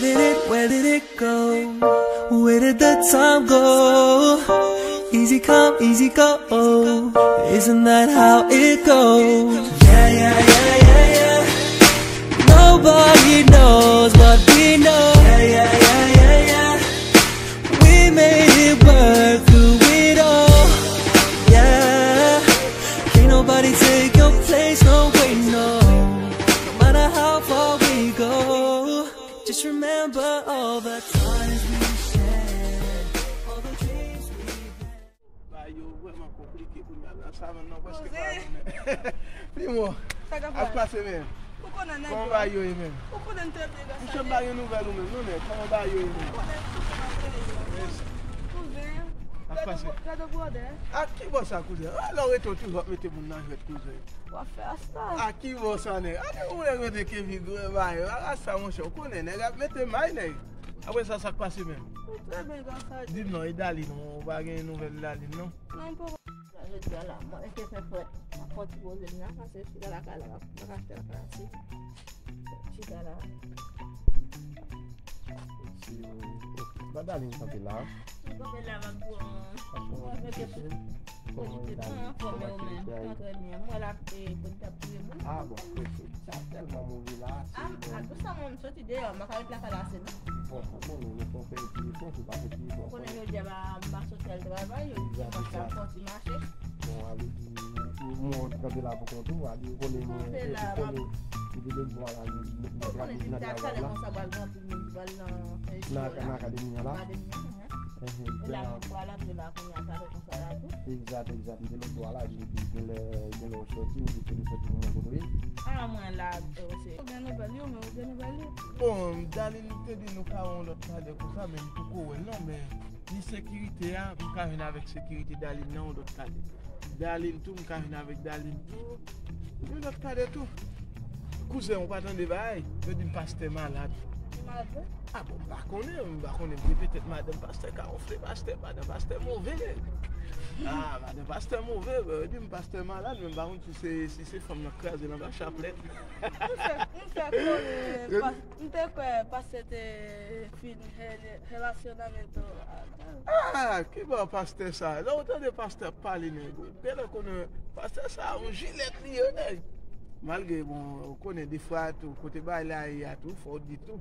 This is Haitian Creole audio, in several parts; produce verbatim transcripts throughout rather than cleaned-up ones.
Did it, where did it go? Where did the time go? Easy come, easy go. Isn't that how it goes? Yeah, yeah, yeah, yeah, yeah. Nobody knows what we know. Yeah, yeah, yeah, yeah, yeah. We made it work through it all. Yeah. Can't nobody take your place, no way, no. No matter how far we go, just remember all the times we shared, all the dreams we had. Bagay yo vrèman konplike kounye a nan savann nan, prèske pa konnen. Primo, sa k ap pase menm? Ou konnen nèg yo. Kòman bagay yo ye menm? Ou konnen m trè byen grasa Dye. Misye, m pa gen nouvèl ou menm non, nèg. Kòman bagay yo ye menm? Ou konnen m sou fè nan tele yo. Kouzen, gade bwòdè. A ki bò sa, kouzen? A, lè w rete w toujou ap mete moun nan jwèt, kouzen. W ap fè asta. A ki bò sa, nèg? A, nèg, ou nèg mete Kevin gwo bagay. A, sa, monchè, ou konnen, nèg ap mete may, nèg. Apre sa, sa k pase menm? Ou trè byen grasa Dye. Di m non, e Daline, ou pa gen nouvèl Daline, non? Non, m poko. Jodi a la, mwen te fè frèt. M ap fè yon ti poze m la, paske chita lakay la, m ap fè lakay la, se chita la. Ba Daline kanpe la. M kanpe la, m ap pran. Mwen mete pou. Kòman e Daline? Kòman aktivite a ye? Trè byen. Mwen la, e, pou n t ap touye moun. A bon, sa tèlman move la. A, a, tou sa mwen, m soti deyò, m pa ka ret lakay la ase non. Bon, ou konnen, nou fè ti efò, se pa fè ti efò. Ou konnen jodi a, m pa soti al travay, yo di mwen sa fò ti mache. Bon, ale di, ou, ou, ou kanpe la pou kont ou, ale, ou konnen nou, ou konnen, nou te de bò la, nou, nou, nou, nou, nou, talè konsa, pral gen anpil moun ki pral nan, nan, nan akademi an la. Akademi an, mhm. E la, mwen pral antre la kounye a, talè konsa la tou. Egzat, egzat. M te lòt bò a la, epi gen lè, gen lè w sòti, m te sòti pou mwen kote w ye. A, mwen la, se. Ou gen nouvèl yo, men ou gen nouvèl yo. Bon, Daline te di nou ka wè yon lòt kadè konsa, men m poko wè l non, men ni sekirite a, m ka vin avèk sekirite Daline nan yon lòt kadè. Daline tou, m ka vin avèk Daline tou. Yon lòt kadè tou. Kouzen, ou pa tande bagay? Yo di m pastè malad. Li malad vre? A bon, m pa konnen, m pa konnen. Petèt madanm pastè ka wonfle pastè, madanm pastè move. A, madanm pastè move, yo di m pastè malad, men m pa konn si se, si se fanm nan kraze l anba chaplèt. M fè, m fè konnen, pa-, m te kwè pastè te fin rele-, relasyonamento. A, ki bò pastè sa? Lè w tande pastè ap pale, nèg, ou genlè konnen pastè sa, yon jilèt li ye, nèg. Malgre, bon, ou konnen, defwa tou, kote bagay la ye a tou, fò w di tou.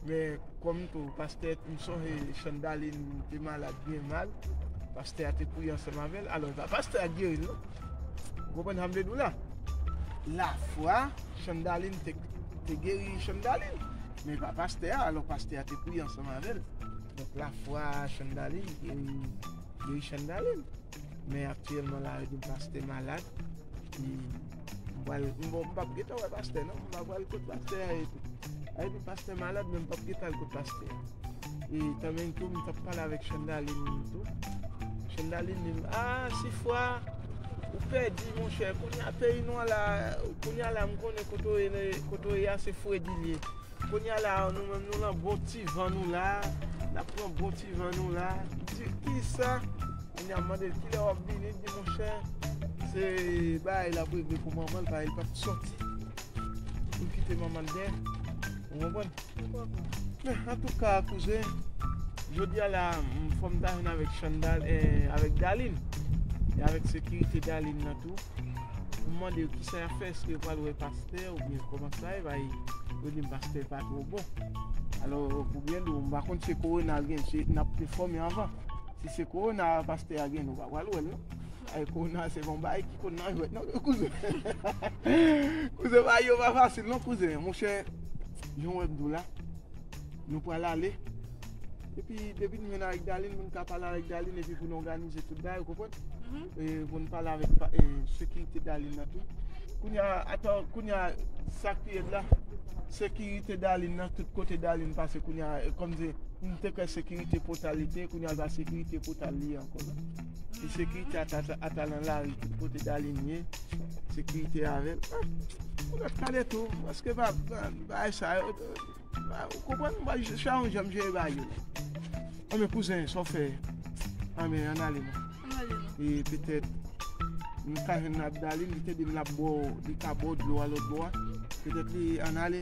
Men, kòm tou, pastè, m sonje Chandalin te malad byen mal. Pastè a te priye ansanm avè l. Alò, e pa pastè a geri l, non. Ou konprann sa m vle di w la? Lafwa, Chandalin te, te geri Chandalin. Men e pa pastè a, alò pastè a te priye ansanm avè l. Donk, lafwa Chandalin geri, geri Chandalin. Men aktyèlman la, yo di m pastè malad. E m pral, m, bon, m p ap gentan wè pastè, non. M pa pral kot pastè a epi. A, yo di m pastè malad, men m p ap gentan al kot pastè a. E tanmenm tou, m t ap pale avèk Chandalin tou. Chandalin di m, a, Sifwa, ou pèdi, monchè. Kounye a, peyi nou an la, kounye a la, m konnen kote w ye, kote w ye a, se fredi l ye. Kounye a la, nou menm, nou lan bon ti van nou la. N ap pran bon ti van nou la. M di, kisa? Kounye a, m mande l, kilè w ap vini? L di, monchè, se bagay l ap regle pou manman l, bagay l p ap sòti pou l kite manman l dèyè. Ou konprann? Men, antouka, kouzen, jodi a la, m, fò m ta vin avèk Chandal, eh, avèk Dalin. E avèk sekirite Dalin nan tou. M mande yo kisa y ap fè, èske yo pral wè pastè oubyen kòman sa ye, bay, yo di m pastè pa twò bon. Alò, pou byen di w, m pa konn se kowona l gen, se, n ap enfòme anvan. Si se kowona pastè a gen, nou pa pral wè l, non. Ay, kowona se bon bagay ki konn nan jwèt, non, kouzen. Kouzen, bagay yo pa fasil, non, kouzen. Monchè, jan w wè m di w la, nou pral ale. Epi, depi n jwenn avèk Dalin, nou ka pale avèk Dalin, epi pou n òganize tout bagay, ou konprann? Mhm. E pou n pale avèk pa-, e, sekirite Dalin nan tou. Kounye a, atann, kounye a, sa k pi rèd la, sekirite Dalin nan, tout kote Dalin pase, kounye a, e, kòmsi, m te kwè sekirite Pòtal li te ye, kounye a, l pa sekirite Pòtal li ye ankò, non. Se sekirite a ta, a ta nan lari, tout kote Dalin ye, sekirite avè l. Ah, ou mèt pale tou, paske pa, pa, bagay sa yo, Ba, ou konprann, m pa jis fè yon jan m jere bagay yo. Anben, kouzen, sa w fè? Anben, ann ale non. Ann ale non. E petèt, m ka jwenn ak Dalin, li te di m l ap ba w, li ka ba w dlo a lòt bò a. Petèt li ann ale,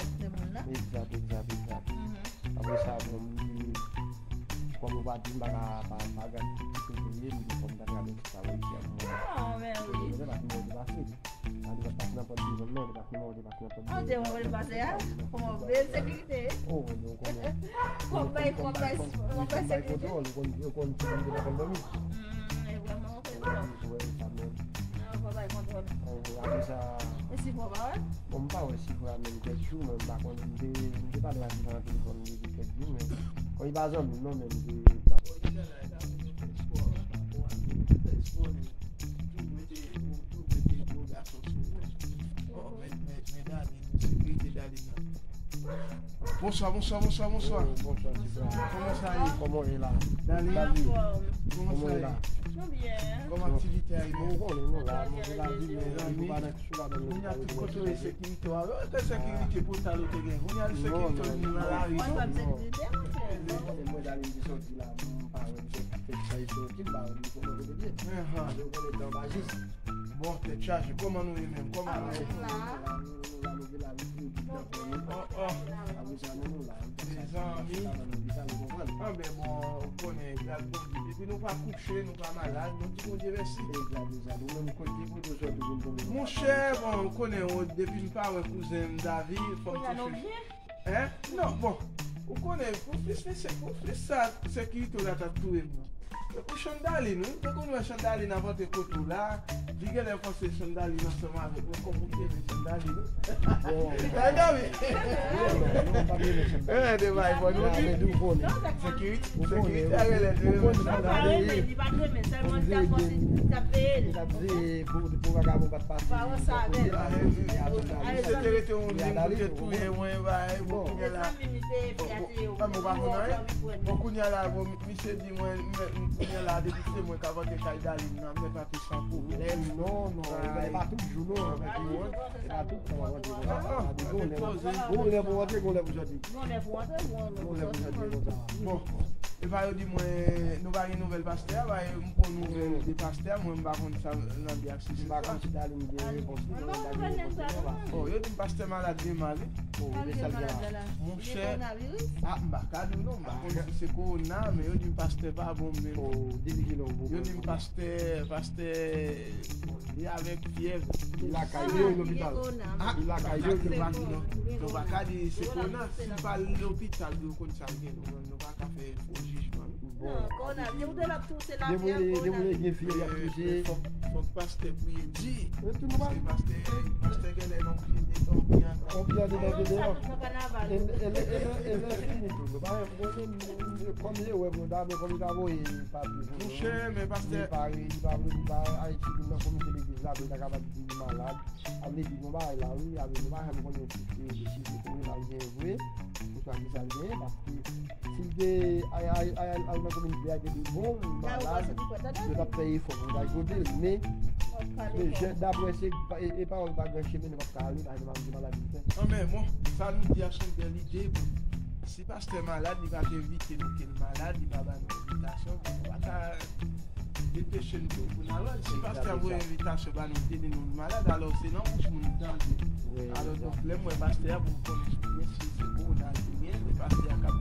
timoun nan. Egzat, egzat, egzat. Mhm. Apre sa, bon, m di, kòm ou pa di, m pa ka pa, m pa gad ki kote w ye, m di fò m ta travèse sa w isi a pou mwen. Ah, men wi. Ou konnen, pa t mwen te pase. Sa te pa t pase nan pòt devan m, non, te pa t mwen te pase nan pòt devan m. Ah, te mwen te pase a? Kòman w vle sekirite? Oh, non, konnen. Kòm bay, kòm bay, kòm bay sekirite. Kontwòl, ou konn, ou konn, ou konn, ou konn, ou konn, Hmm, e vrèman, ou fè sa. Wi, sa menm. Nan, fò bay kontwòl. Oh, apre sa. E sifwa pa wè? Bon, m pa wè sifwa menm kèk jou, men m pa konnen, m te, m te pale ak li nan telefòn depi kèk jou, men, bon, li pa zanmi m non, men m te, bon, li te la, li ta vin fè espò, pa bon, fè espò, li toujou mete, toujou mete yon gason sou mwen. Oh, men, men, men Dani, sekirite Dani nan. Bonswa, bonswa, bonswa, bonswa. Oh, bonswa, ti frè. Kòman sa ye? Kòman w ye la? Dani, kòman sa ye? Nou byen. Kòman aktivite a ye? Bon, ou konnen, nou la, nou se lavi, men nou pa nan sou ladan nou. Kounye a tout kote w ye sekirite w a. Yo te sekirite pou sa yo te gen. Kounye a sekirite w vin nan lari. Mwen pa m sekirite, mwen. Mwen, Dani, m te sòti la, m pa wè m sòti, tèt chaje sòti, m pa wè m konnen kote m ye. Ahan. Yo konnen tan pa jis. Bon, tèt chaje, kòman nou ye menm? Kòman nou ye? Nou la, nou la, nou gen lavi pou nou di tanpri. Oh, oh. Apre sa, nou, nou la. Mezanmi. Anben, bon, ou konnen, gras Bondye. Depi nou pa kouche, nou pa malad, nou di Bondye mèsi. Egzat, egzat. Ou menm, kote, kote w sòti vin tonbe? Monchè, bon, ou konnen, ou, depi m pa wè kouzen m Davi, fò m touche. Hein? Non, bon. Ou konnen, pou plis, plis, pou plis sa, sekirite w la t ap touye m nan. E pou Chandalin, wi. Te konn wè Chandalin ap antre kote w la. Li genlè panse Chandalin ansanm avèk mwen, kòm ou te renmen Chandalin, wi. Bon. Tande, wi. Non, non, non, m pa t renmen Chandalin. Eh, de bay, bon, nou di. Sekirite, sekirite a genlè te renmen Chandalin. Non, pa renmen, li pa t renmen, sèlman li t ap panse, li t ap veye l. Li t ap veye pou, pou vagabon pa t pase. Pa wè sa avè l. Misye te rete yon nèg pou te touye mwen, bay, bon, kounye a la. Bon, bon, bon, kounye a la, bon, misye di mwen, m, m, kounye a la, depi se mwen k ap antre kay Darline nan, m mèt antre san pwoblèm. Non, non, e pa tout jou, non. E pa tout tan w ap antre konsa. Gon lè pou w antre, gon lè pou w sòti. Gon lè pou w antre, gon lè pou w sòti konsa. Bon, epa yo di mwen, nou pa gen nouvèl pastè a, ba, m pran nouvèl de pastè a, mwen m pa konn sa nan li ak sesi. M pa konn si Darline gen repons li, mwen m pa gen repons li, non, ba. Oh, yo di m pastè malad byen mal, wi. Oh, e sa l gen la. Monchè, ah, m pa ka di w non, m pa konn si se kowona, men yo di m pastè pa bon menm. Oh, depi kilè w bon? Yo di m pastè, pastè, li avèk fyèv. Li lakay li, lopital. Ah, li lakay li, lopital. Nou pa ka di se kowona, si l pa lopital, yo konn sa l gen, nou, nou pa ka fè fo jijman. Bon. Non, kòwona, depi w te la tou, se lavi a, kòwona. Depi w gen fyèv, y ap touche. Fòk, fòk pastè priye di. Paske pastè, pastè genlè nan pye de, nan pye andan. Nan pye andan, nan pye deyò. E, e, e, e, e fini tou. Nou pa, kòm se wè bonda, men kòm li ta voye papye pou nou. Monchè, men pastè. Li pa, li pa, li pa Ayiti, vin nan komite legliz la, pou li ta kapab di li malad. Sa vle di, gon bagay la, wi, avè nou pa janm konnen si se, si se kowona l gen vre, oswa ki sa l genyen, paske si l te al, al, al, al nan kominote a, te di, bon, li malad, yo t ap fè efò pou yo t al kote l, men, men, daprè se, e, e pawòl pa gran chemen, nou p ap ka ale, paske nou pa konn ki maladi l fè. Non, men, bon, sa nou di a se yon bèl ide, bon, si pastè malad, li pa t envite nou ke l malad, li pa ba nou envitasyon, bon, nou pa ka depeche n pou, pou n al wè l. Si pastè a voye envitasyon ba nou, li te di nou l malad, alò se nan bouch moun n tande. Alò, donk, lè m wè pastè a, pou m konnen byen si se kowona l te gen, men pastè a k ap,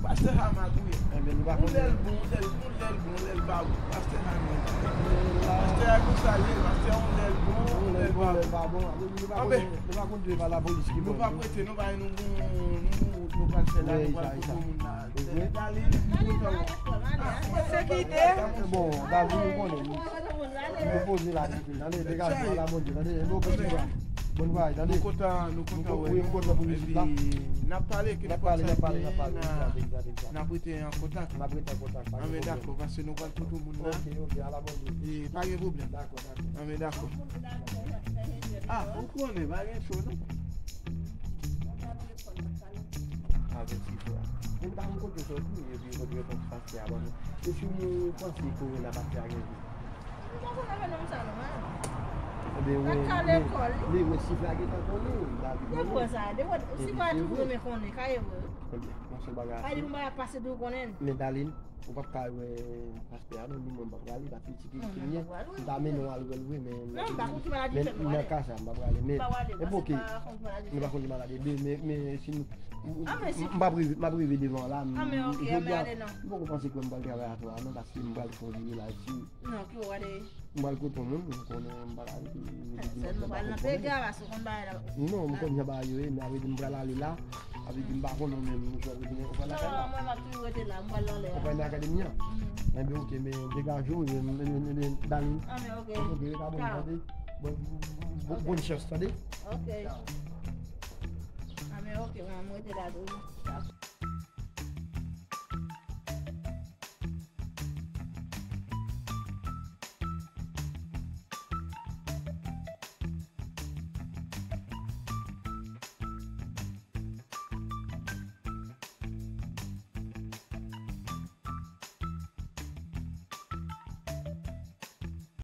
pastè sa magouye. Yon lè l bon, yon lè l bon, yon lè l bon, yon lè l pa bon. Pastè sa nèg. Pastè a konsa l ye, pastè a yon lè l bon, yon lè l pa bon. Anben, nou pa konn dwe pa lapolis ki bon. Nou pa prete, nou pa, nou, nou, Nou pral fè la, nou pral pote moun la. Dali, nou kontan wè. Sekirite. Bon, David, nou konnen. Nou poze la, tande, degaje, ala Bondye, tande, e bon, bon travay, tande. Nou kontan, nou kontan wè. Wi, nou kontan pou vizit la. Epi, n ap pale, ke nenpòt sa rive, n ap rete an kontak. N ap rete an kontak, pa gen pwoblèm. Dakò, paske nou pral pote moun la. Ok, ok, ala Bondye. E, pa gen pwoblèm. Dakò, dakò. Anben, dakò. Ah, ou konnen, pa gen cho, non? Avèti frè. Mwen pa konn kote w soti, epi kote w konn pastè a ban nou. E si w panse korona pastè a gen vi? Mwen pa konn avè nonm sa non, men. Ebyen, wi, men, men, men si frè a gentan konnen, David konnen. Depo sa, depo, si pa tou renmen konnen, ka e vre. Ebyen, mwen se bagay. Ay, li mwen pase tou konnen. Men Darline, ou p ap ka wè pastè a non, li mwen m p ap prale, pa fè ti ki, ki mwen. M ta mennen w al wè l vre, men, men nan ka sa, m p ap prale. Men, men bon, ok, nou pa konn ki maladi, men, men si nou, m p ap rive, m ap rive devan w la, m, jodi a, m poko panse ke m pral travay atò a non, paske m pral fè yon vini la, si m pral kote yon moun, m konnen m pral, sèlman pral nan pega, paske w konn bagay la. Non, m konn jan bagay yo ye, men apre di m pral ale la, apre di m pa konnen menm, ou pral rete, ou pral lakay la. Non, mwen m ap toujou rete la, m pral nan lè a. Ou pral nan akademi an? Enben, ok, men degaje w, men, men, men, men, Darline. Anben, ok. Ok, pa bon, tande. Bon, bon, bon, bonne chance, tande. Ok. Anben, ok, mwen, mwen rete la tou.